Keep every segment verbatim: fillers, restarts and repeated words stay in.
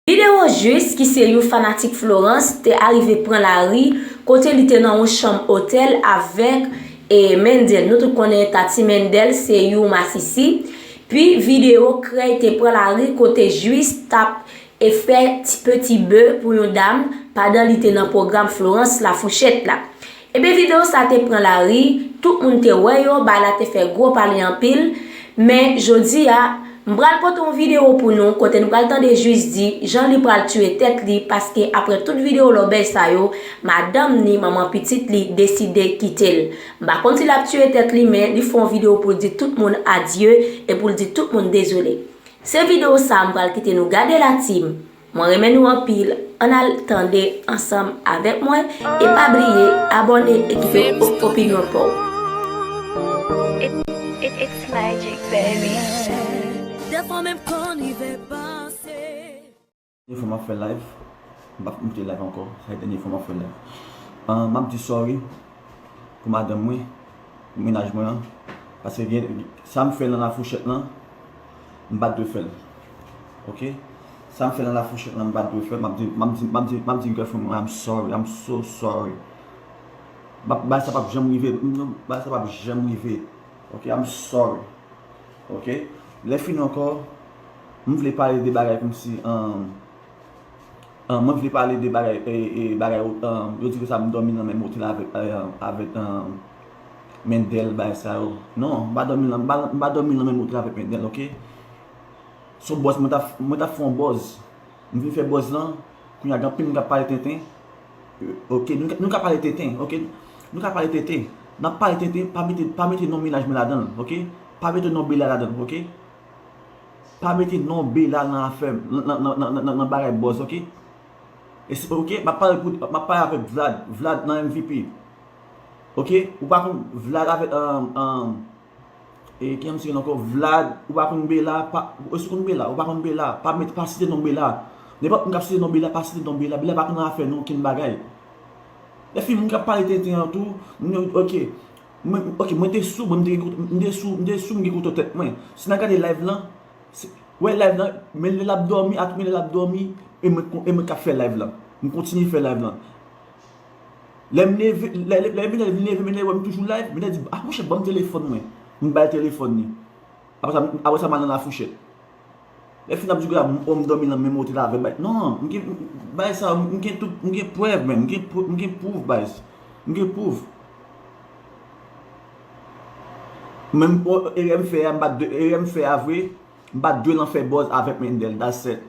Videwo Juice, ki se yon fanatik Florence, te arive pran lari kote li te nan yon chanm otèl avèk e Mendel. Nou tout konnen Tati Mendel se yon masisi. Pi videwo krèy te pran lari kote Juice t ap e fè ti peti be pou yon dam pandan li te nan pwogram Florence Lafouchèt la. Ebyen videwo sa te pran lari, tout moun te wè yo, bagay la te fè gwo pale anpil, men jodi a, m pral pote yon videwo pou nou kote nou pral tande Juice di jan li pral tiye tèt li paske apre tout videwo lòbèy sa yo, madanm ni manman pitit li deside kite l. M pa konn si l ap tiye tèt li men li fè yon videwo pou l di tout moun adye e pou l di tout moun dezole. Se videwo sa a m pral kite nou gade la team. Mwen renmen nou anpil, ann al tande ansanm avèk mwen e pa bliye abòne e kite opinyon pa w. It's magic, baby. Dèfwa menm kò n rive panse. Dènye fwa m ap fè live, m p ap moute live ankò, sa se dènye fwa m ap fè live. Ahn, m ap di sorry pou madanm mwen, pou mennaj mwen an, paske gen, sa m fè nan lafouchèt lan, m pa t dwe fè l. Oke? Sa m fè nan lafouchèt lan, m pa t dwe fè l, m ap di, m ap di, m ap di, m ap di girlfriend mwen, I'm sorry, I'm so sorry. Bagay sa p ap janm rive, bagay sa p ap janm rive. Oke, I'm sorry. Oke? Lè fini ankò, m vle pale de bagay kòmsi, um, um, mwen vle pale de bagay, e, e, bagay, um, yo di ke sa m dòmi nan menm otèl avèk, um, avèk, um, Mendel, bagay sa yo. Non, m pa dòmi nan, m pa, m pa dòmi nan menm otèl avèk Mendel, oke? Se yon buzz, mwen t ap, mwen t ap fè yon buzz. M vin fè buzz lan, kounye a gen anpil moun k ap pale tenten. Oke, nou, nou ka pale tenten, oke? Nou ka pale tenten. N ap pale tenten, pa mete, pa mete non mennaj mwen ladan l, oke? Pa mete non Bella ladan l, oke? Pa mete non Bella nan afè, nan, nan, nan, nan, nan bagay buzz, oke? E si, oke, m ap pale pou, m ap pale avèk Vlad, Vlad nan M V P. Oke? Ou pa konn Vlad avèk, um, um, E ki ann siyen ankò, Vlad, ou pa konn Bella, pa, èske w konn Bella, ou pa konn Bella, pa met, pa site non Bella. Nenpòt moun k ap site non Bella, pa site non Bella, Bella pa konn afè nou okenn bagay. Lè fini moun k ap pale tenten an tou, moun yo, oke, mwen, oke, mwen te sou, mwen m te gen kout, m te sou, m te sou, m gen kouto tèt mwen. Si n a gade live lan, wè live lan, men lè l ap dòmi, ak men lè l ap dòmi, e mwen, e mwen k ap fè live lan. M kontinye fè live lan. Lè m leve, lè, lè, lè Mendel vin leve, Mendel wè m toujou live, Mendel di, ah, monchè, ban m telefòn mwen. M ba l telefòn li. Apre sa, apre sa, m al nan lafouchèt. Lè fini ap di, gade, m, m dòmi nan menm otèl avè l. Non, m gen, bagay sa, m gen tout, m gen prèv, menm. M gen, m gen pwouv, baz. M gen pwouv. Menm, erè m fè a, m pa t dwe, erè m fè a vre, m pa t dwe lan fè buzz avèk Mendel, that's it.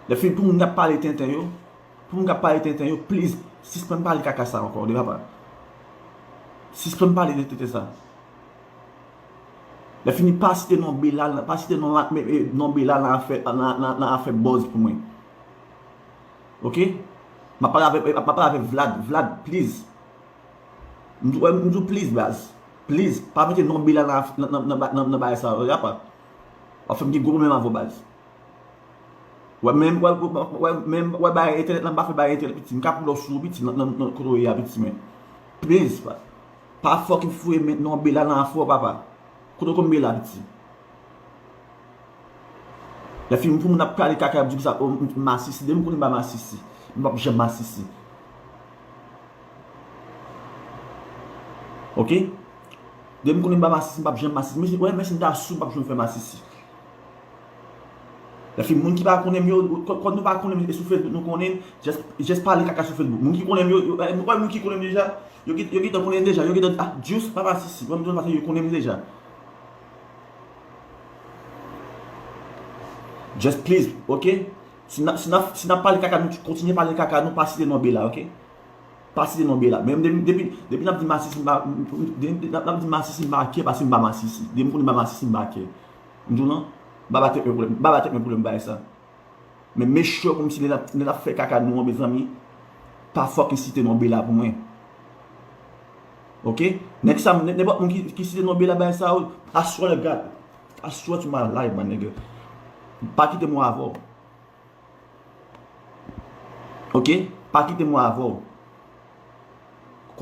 Lè fini pou moun k ap pale tenten yo, Pou moun k ap pale tenten yo, please, sispann pale kaka sa ankò, de papa. Sispann pale de tenten sa. Lè fini, pa site non Bella, pa site non, non Bella nan afè, nan, nan, nan afè buzz pou mwen. Oke? M ap pale avèk, m ap pale avèk Vlad, Vlad, please. M di w, m di w please, baz. Please, pa mete non Bella nan, nan, nan, nan, nan, nan bagay sa yo, de papa. W ap fè m gen gwo pwoblèm avè w, baz. Wè menm, wè, wè, wè, menm, wè bagay entènèt lan, m pa fè bagay entènèt piti. M ka pull up sou ou piti nan, nan, nan kote w ye a piti, men. Please, pa, pa fucking foure men non Bella nan afè w, papa. Kote w konn Bella piti? Lè fini pou moun ap pale kaka, ap di konsa, oh, m, m masisi. Depi m konnen m pa masisi. M p ap janm masisi. Oke? Depi m konnen m pa masisi, m p ap janm masisi. Men si, wè, men si m ta sou, m p ap janm fè masisi. Lè fini, moun ki pa konnen m yo, kò, kò nou pa konnen m, e sou Facebook nou konnen m, just, just pale kaka sou Facebook. Moun ki konnen m yo, yo, eh, wè, moun ki konnen m deja, yo gen, yo gentan konnen m deja, yo gentan, ah, Juice pa masisi. Wè, m di w sa, yo konnen m deja. Just please, oke? Si n ap, si n ap, si n ap pale kaka, nou kontinye pale kaka, nou pa site non Bella, oke? Pa site non Bella. Men depi, depi, depi n ap di masisi, m pa, depi n ap, n ap di masisi, m pa kè, paske m pa masisi. Depi m konnen m pa masisi, m pa kè. M di w non, m pa ba tèt mwen pwoblèm, m pa ba tèt mwen pwoblèm bagay sa. Men make sure kòmsi lè n ap, lè n ap fè kaka nou an, mezanmi, pa fucking site non Bella pou mwen. Oke? Next time, nenpòt moun ki, ki site non Bella bagay sa yo, I swear to God. I swear to my life, my nigga. Pa kite m wè avè w. Oke? Pa kite m wè avè w.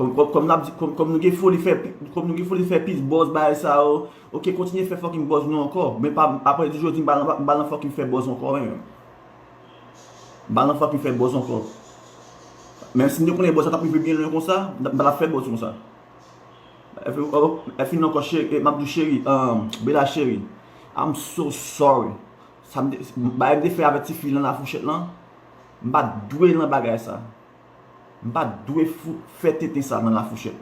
Kòm, kòm, kòm n ap di, kòm, kòm nou gen foli fè, kòm nou gen foli fè plis buzz bagay sa yo, oke, kontinye fè fucking buzz nou ankò. Men pa, apre di jodi, m pa nan, m pa nan fucking fè buzz ankò, men. M pa nan fucking fè buzz ankò. Menm si m te konnen buzz la t ap rive byen lwen konsa, m pa t ap fè buzz konsa. Èfin ankò, cheri, eh, m ap di w, cheri, um, Bella cheri, I'm so sorry. Sa m te, bagay m te fè avèk ti fi lan nan lafouchèt lan, m pa t dwe nan bagay sa. M pa t dwe fou, fè tenten sa nan lafouchèt.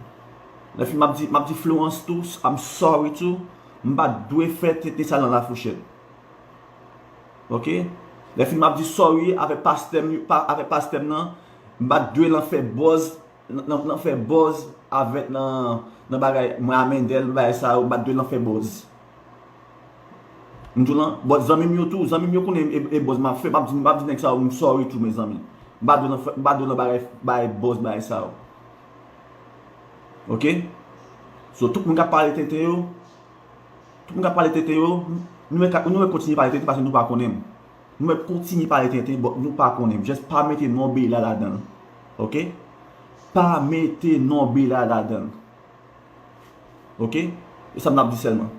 Lè fini m ap di, m ap di Florence tou, I'm sorry too. M pa t dwe fè tenten sa nan lafouchèt. Oke? Lè fini m ap di sorry avèk pastè m, pa, avèk pastè m nan, m pa t dwe lan fè buzz, nan, nan, nan fè buzz avèk nan, nan bagay mwen a Mendel, bagay sa yo, m pa t dwe lan fè buzz. M di w lan, but zanmi m yo tou, zanmi m yo konnen e, e buzz m ap fè, m ap di, m ap di nèg sa yo, m sorry tou, mezanmi. M pa dwe nan fè, m pa dwe nan bagay, bagay buzz, bagay sa yo. Oke? So, tout moun k ap pale tenten yo, tout moun k ap pale tenten yo, nou mèt ka, nou mèt kontinye pale tenten paske nou pa konnen m. Nou mèt kontinye pale tenten, but nou pa konnen m. Just pa mete non Bella ladan l. Oke? Pa mete non Bella ladan l. Oke? E sa m ap di sèlman.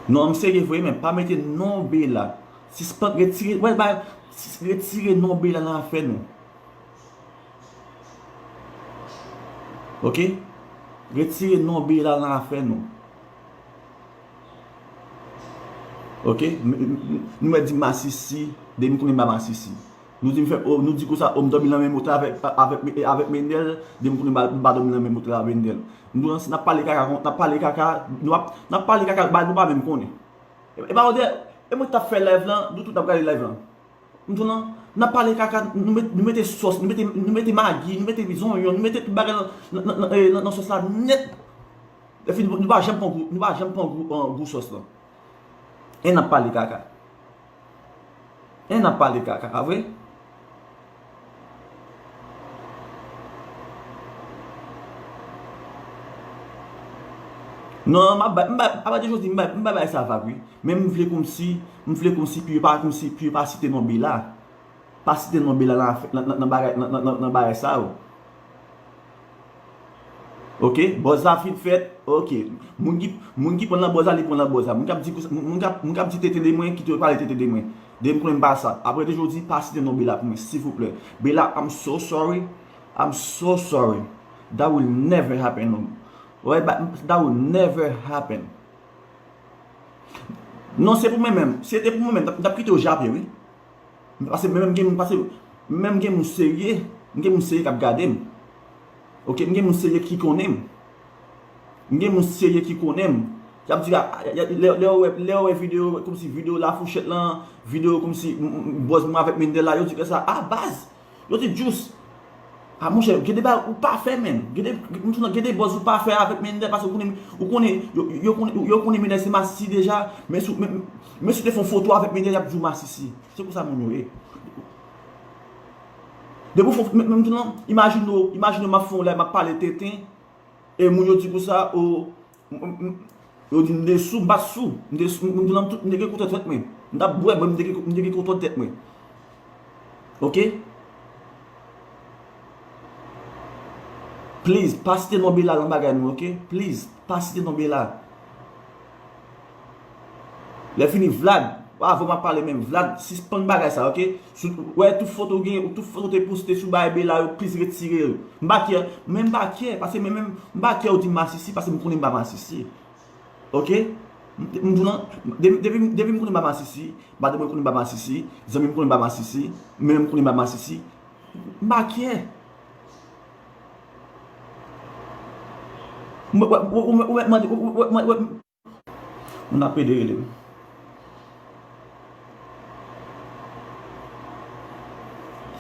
Non, m serye vre, men pa mete non Bella. Sispann retire, wè, ba, sis-, retire non Bella nan afè nou. Oke? Retire non Bella nan afè nou. Oke? M, m, m, nou mèt di m masisi, depi m konnen m pa masisi. Nou di m fè, o, nou di konsa, o, m dòmi nan menm wotel avèk, avèk, avèk Mendel, depi m konnen m pa, m pa dòmi nan menm wotel avèk Mendel. Nou di w lan, si n ap pale kaka, n ap pale kaka, nou ap, n ap pale kaka, ba, nou pa menm konnen. E, e pa wè, e mwen k t ap fè live lan, nou tout n ap gade live lan. M di w lan, n ap pale kaka, nou met, nou mete sòs, nou mete, nou mete magi, nou mete zonyon, nou mete tout bagay nan, nan, nan, nan, eh, nan, nan sòs la nèt. Epi nou, nou pa janm pran gou, nou pa janm pran gou, eh, gou sòs lan. E n ap pale kaka. E n ap pale kaka, pa vre? Non, m ap bay, m bay, apati jodi, m bay, m bay bagay sa vag, wi. Men m vle kòmsi, m vle kòmsi pou yo pa, kòmsi pou yo pa site non Bella. Pa site non Bella nan afè, nan, nan, nan bagay, nan, nan, nan, nan bagay sa yo. Oke, buzz la fin fèt. Oke. Moun ki, moun ki pran nan buzz la, li pran nan buzz la. Moun k ap di konsa, moun, moun k ap, moun k ap di tenten de mwen, kite yo pale tenten de mwen. Depi m konnen m pa sa. Apre de jodi, pa site non Bella pou mwen, silvouplè. Bella, I'm so sorry. I'm so sorry. That will never happen, no. Wè, ba, that will never happen. Non, se pou mwen menm. Si se te pou mwen menm, m t ap, m t ap kite yo jape, wi. Paske mwen menm gen moun, paske mwen menm gen moun serye, m gen moun serye k ap gade m. Oke, m gen moun serye ki konnen m. M gen moun serye ki konnen m. Y ap di, a, a, lè, lè yo wè, lè yo wè videyo, kòmsi videyo lafouchèt lan, videyo kòmsi m, m, m, buzz mwen avèk Mendel la, yo di konsa, a, baz, yo di, Juice, a, monchè, gen de bagay ou pa fè, menm. Gen de, m di w lan, gen de buzz ou pa fè avèk Mendel, paske ou konnen, ou konnen, yo, yo konnen, yo konnen Mendel se masisi deja, men si, men, men si w te fè yon foto avèk Mendel, y ap di w masisi. Se konsa moun yo ye. Depi w fè, men, men m di w lan, imajine w, imajine w m ap fè yon live, m ap pale tenten, e moun yo di konsa, o, m, m, m, yo di m te sou, m pa t sou, m te sou, m, m di w lan, m te gen kontwòl tèt mwen. M t ap bwè, men m te gen, m te gen kontwòl tèt mwen. Oke? Please, pa site non Bella nan bagay nou, oke? Please, pa site non Bella. Lè fini, Vlad, avan m ap pale menm, Vlad, sispann bagay sa, oke? Si w wè tout foto w gen, tout foto w te poste sou bagay Bella yo, please retire yo. M pa kè, men m pa kè, paske men menm, m pa kè w di m masisi, paske m konnen m pa masisi. Oke? M, m di w lan, depi, depi, depi m konnen m pa masisi, madanm mwen konnen m pa masisi, zanmi m konnen m pa masisi, men menm konnen m pa masisi, m pa kè. Ou mèt mande, ou mèt mande, ou mèt mande, moun ap pede rele m.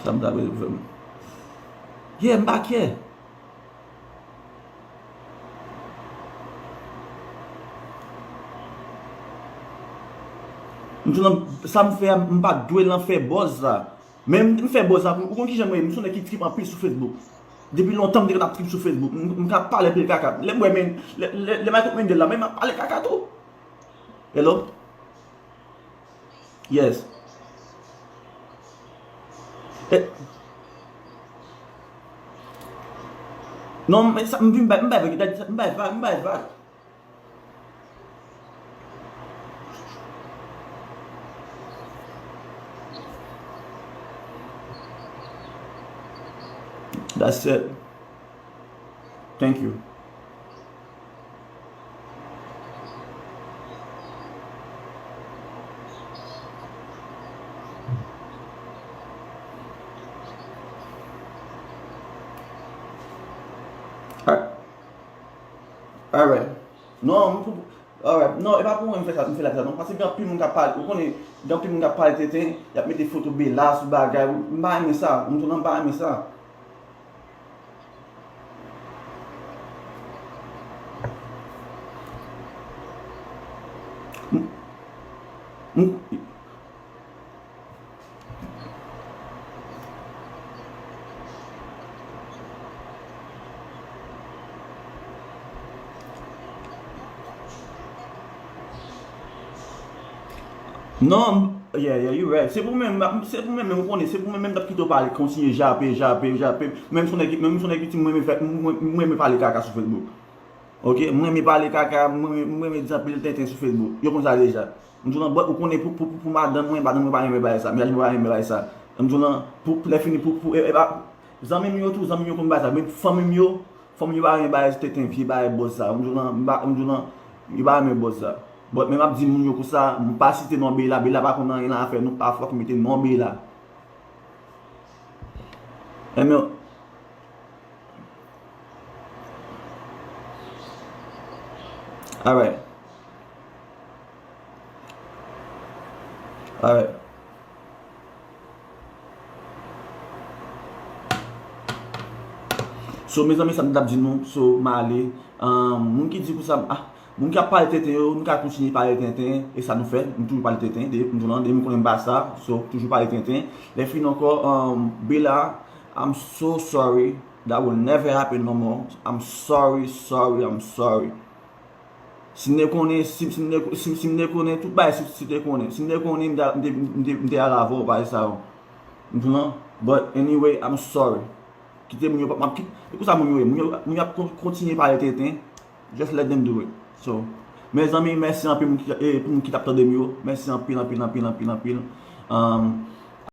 Sa m ta vle fè m. Yeah, m pa kè. M di w lan, sa m fè a, m pa t dwe lan fè buzz la. Men m, m fè buzz la, ou konn kijan mwen ye, m se yon nèg ki trip anpil sou Facebook. Depi lontan m te konn ap trip sou Facebook. M, m ka pale anpil kaka. Lè m wè men, lè, lè, lè m al kot Mendel la, men m ap pale kaka tou. Hello? Yes. E, Non, men sa, m vin bay, m bay vag, m bay vag, m bay vag. That's it. Thank you. Alright. Alright. Non, m pou, alright. Non, e pa pou mwen m fè sa, m fè live sa non. Paske gen anpil moun k ap pale, ou konnen, gen anpil moun k ap pale tenten, y ap mete foto Bella sou bagay. M pa renmen sa, m tou nan m pa renmen sa. M, m, Non, yeah, yeah, you right. Se pou mwen, se pou mwen menm, ou konnen, se pou mwen menm m t ap kite w pale, kontinye jape, jape, jape. Menm si w nèg, menm si w nèg piti, mwen renmen fè, mwen, mwen renmen pale kaka sou Facebook. Ok, mwen renmen pale kaka, mwen, mwen renmen di anpil tenten sou Facebook. Yo konn sa deja. M di w nan bòt, ou konnen pou, pou, pou, pou madanm mwen, madanm mwen pa renmen bagay sa. Mennaj mwen pa renmen bagay sa. M di w nan, pou, pou lè fini, pou, pou, e, e, pa, zanmi m yo tou, zanmi m yo konn bagay sa. Men fanmi m yo, fanmi m yo pa renmen bagay tenten, vye bagay bòz sa. M di w nan, m pa, m di w nan, yo pa renmen bòz sa. But men m ap di moun yo konsa, m pa site non Bella, Bella pa konn anyen nan afè nou, pa fòk mete non Bella. Enben, alright. Alright. So, mezanmi, sa m t ap di nou, so, m ale. Ahn, moun ki di konsa, ah, moun k ap pale tenten yo, nou ka kontinye pale tenten, e sa nou fè, nou toujou pale tenten, de, m toujou nan, de, m konnen m pa sa, so, toujou pale tenten. Lè fini ankò, ahn, Bella, I'm so sorry, that will never happen no more, I'm sorry, sorry, I'm sorry. Si m te konnen, si, si m te, si, si m te konnen tout bagay, si, si m te konnen, si m te konnen, m te, m te, m te, m te al avè w, bagay sa yo. M di w non, but anyway, I'm sorry. Kite moun yo, m ap kit-, e konsa moun yo ye, moun yo, moun yo ap kon-, kontinye pale tenten, just let them do it. So, mezanmi, mèsi anpil moun ki, e, pou moun ki t ap tande m yo, mèsi anpil, anpil, anpil, anpil, anpil. Um,